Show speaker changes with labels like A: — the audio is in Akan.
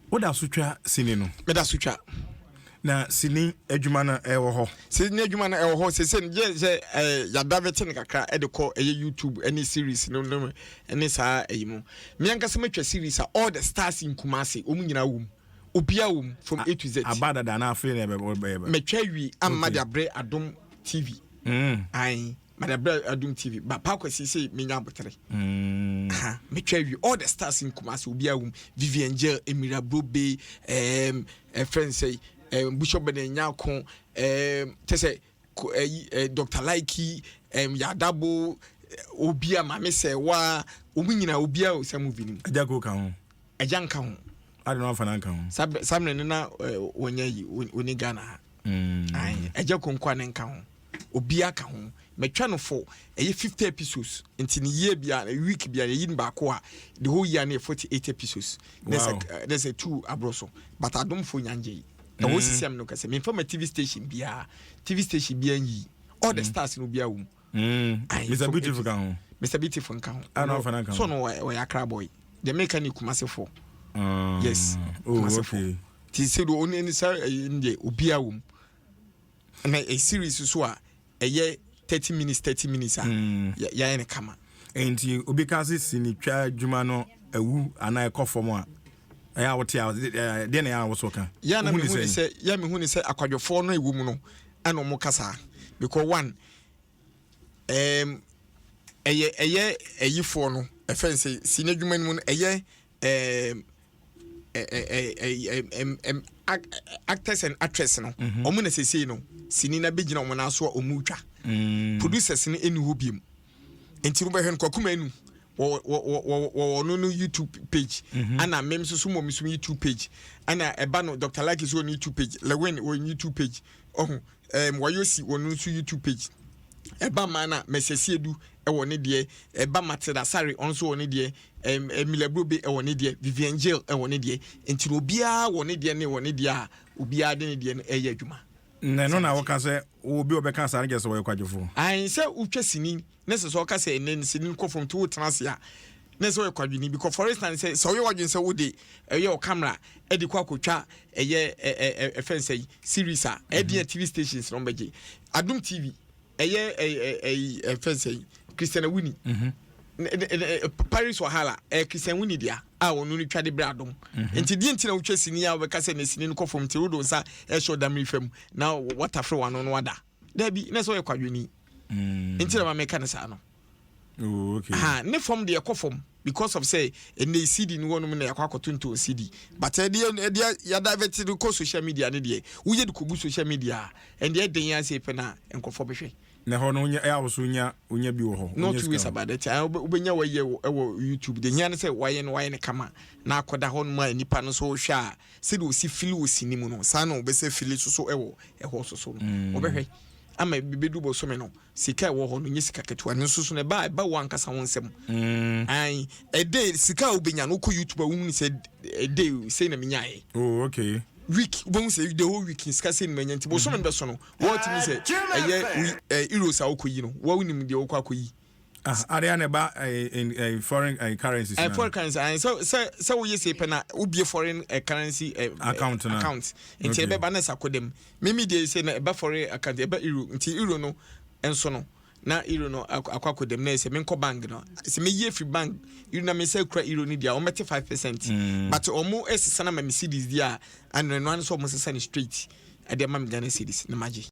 A: Woda so twa sini no?
B: Meda so twa.
A: Na sini adwuma no ɛwɔ hɔ?
B: Sini adwuma no ɛwɔ hɔ sese no, gye sɛ yɛadavɛte no kakra ɛde kɔ ɛyɛ YouTube ɛne series no ɛne saa ɛyi mu. Me ankasa matwa series a all the stars in Kumasi wɔn nyinaa wɔ mu, obiara wɔ mu from A to Z.
A: Aba dada na afei na ɛbɛbɛ?
B: Matwa awie ama de abrɛ Adom TV. Ayi, made abrɛ Adom TV ba pa Kwasi sɛ menya abotere. Metwa awie, all the stars in Kumasi, obiara wɔ mu: Vivian Jill, Emira Brobe, ɛfrɛ sɛ Bishop Bernard Nyako, kyɛ sɛ ɛyi Dr Laiki, Yadabo, obia maame sɛ wa wɔn nyinaa, obiara wɔ sɛ movie no mu.
A: Agya ko ka ho?
B: Agya nka ho.
A: Ade na wafa na nka ho?
B: Saa mmerɛ no na wɔnyɛ yi wɔni Ghana ha. Agya ko nkwa ne nka ho, obiara ka ho. Mɛtwa no for ɛyɛ 50 episodes, nti ne year bia, week bia yɛyi no baako a, the whole year no yɛ 48 episodes. Ne sɛ two aborɔ so, but adomfo nyangye yi ɛwɔ sisi am no kɛsɛ memfa ma TV station biara, TV station biara nyi all the stars no, obiara wɔ mu.
A: Mr Beautiful ka ho?
B: Mr Beautiful nka ho.
A: Ah, na ɔfa na nka ho.
B: So no wɔyɛ Accra boy deɛ, meka ne Kumasefo. Yes.
A: Oh, okay.
B: Ti sɛ do ɔne ne sɛ ɛyɛ deɛ obiara wɔ mu na a series so a ɛyɛ 30 minutes, 30 minutes a yɛayɛ ne kama.
A: Nti obi ka se sini twa adwuma no awu anaa ɛkɔ fam a, ɛyɛ a wote a, deɛ na ɛyɛ a woso ka?
B: Yɛ na mehu ne sɛ, yɛ mehu ne sɛ akwadwofoɔ no ɛwɔ mu no ɛna ɔmo kasa, because one, ɛyɛ ɛyifoɔ no ɛfɛn sɛ sini adwuma no mu no ɛyɛ actors and actress no, ɔmo na sesei no sini na bɛgyina ɔmo nan so a ɔmo twa. Producers no ɛni hɔ biem, nti wobɛhwɛ no Kwakuma anu wɔwɔ no YouTube page, ana mem nso so mmɔ so YouTube page, ana ɛba no Dr Lucky so wɔ no YouTube page, Lewin wɔ YouTube page, ɔho wɔyɛ wɔ no nso YouTube page, ɛba maa na Mɛsɛsi Edu ɛwɔ ne deɛ, ɛba Matilda Sare ɔno nso wɔ ne deɛ, Emila Brobe ɛwɔ ne deɛ, Vivian Jill ɛwɔ ne deɛ, nti obiara wɔ ne deɛ ne wɔ ne deɛ a obiara de ne deɛ no ɛyɛ adwuma.
A: Na ɛno na wɔka sɛ obi a ɔbɛka saa no kyerɛ sɛ wɔyɛ kwadwofoɔ?
B: Ayi, sɛ wotwa sini ne sɛ ɔka sɛ ɛnɛ sini kɔ fam nti wotena ase a, ne sɛ ɔyɛ kwadwoni, because for instance, sɛ ɔyɛ wadwene sɛ wode ɛyɛ wɔ camera ɛde kɔ akɔtwa ɛyɛ ɛ ɛ ɛfɛn sɛ series a ɛde yɛ TV stations na ɔmbɛgye Adum TV, ɛyɛ ɛ ɛ ɛfɛn sɛ Christian Awuni, Paris Wahala, ɛyɛ Christian Awuni dea a ɔno no twa de brɛ Adom. Nti deɛ nti na wotwa sini a wɔbɛka sɛ ne sini no kɔ fam nti wode nsa ɛhyɛ ɔdamiri fam na watafere wano no wada dabi, ne sɛ ɔyɛ kwadwoni nti na ma meka ne saa no.
A: Oh, okay.
B: Ha ne fam deɛ ɛkɔ fam because of say ɛnɛ CD ni wɔnom na yɛakɔ akɔtontɔn CD, but ɛdeɛ yɛadivert de kɔ social media ne deɛ woyɛ de kɔgu social media a, ɛndeɛ ɛden yɛn ase pɛ na nkurɔfoɔ bɛhwɛ.
A: Na hɔ no ɛyɛ awoso wonya bi wɔ hɔ?
B: No two ways about it. Wobɛnya wɔyɛ ɛwɔ YouTube de hia ne sɛ wayɛ no, wayɛ no kama na akɔda hɔ nom a nipa no nso hwɛ a, sɛdeɛ ɔsi feel wɔ sini mu no, saa na ɔbɛsɛ feel soso ɛwɔ ɛhɔ soso no. Wɔbɛhwɛ ama bɛdu bɔsɔme no, sika ɛwɔ hɔ no nyɛ sika ketewa no nso so no, ɛba wɔ ankasa wo nsɛm. Ayi, ɛde sika a wobɛnya no, wokɔ YouTube a, wohunu sɛ ɛde sei na menyaeɛ.
A: Oh, okay.
B: Week wobɛhu sɛ the whole week sika sei na manya, nti bosome no bɛso no, wɔtumi sɛ ɛyɛ euros a wokɔyi no, wonim deɛ wokɔ akɔyi.
A: Ah, ade a na ɛba in foreign currencies.
B: Foreign currency, sɛ woyɛ sei pɛ na wobie foreign currency
A: account na.
B: Account nti ɛbɛba na ɛsɛ akɔ dɛm. Mimi deɛ sɛ na ɛba foreign account, ɛba euro, nti euro no nso no na euro no akɔ dɛm na sɛ menkɔ bank no sɛ meyi afiri bank euro na mesɛ kura euro no deɛ a, wɔmɛte 5%, but ɔmo ɛsesa na ma me cedis deɛ a, ano ɛno ano sɛ ɔmo sesa no straight ɛde ama me Ghana cedis na magye.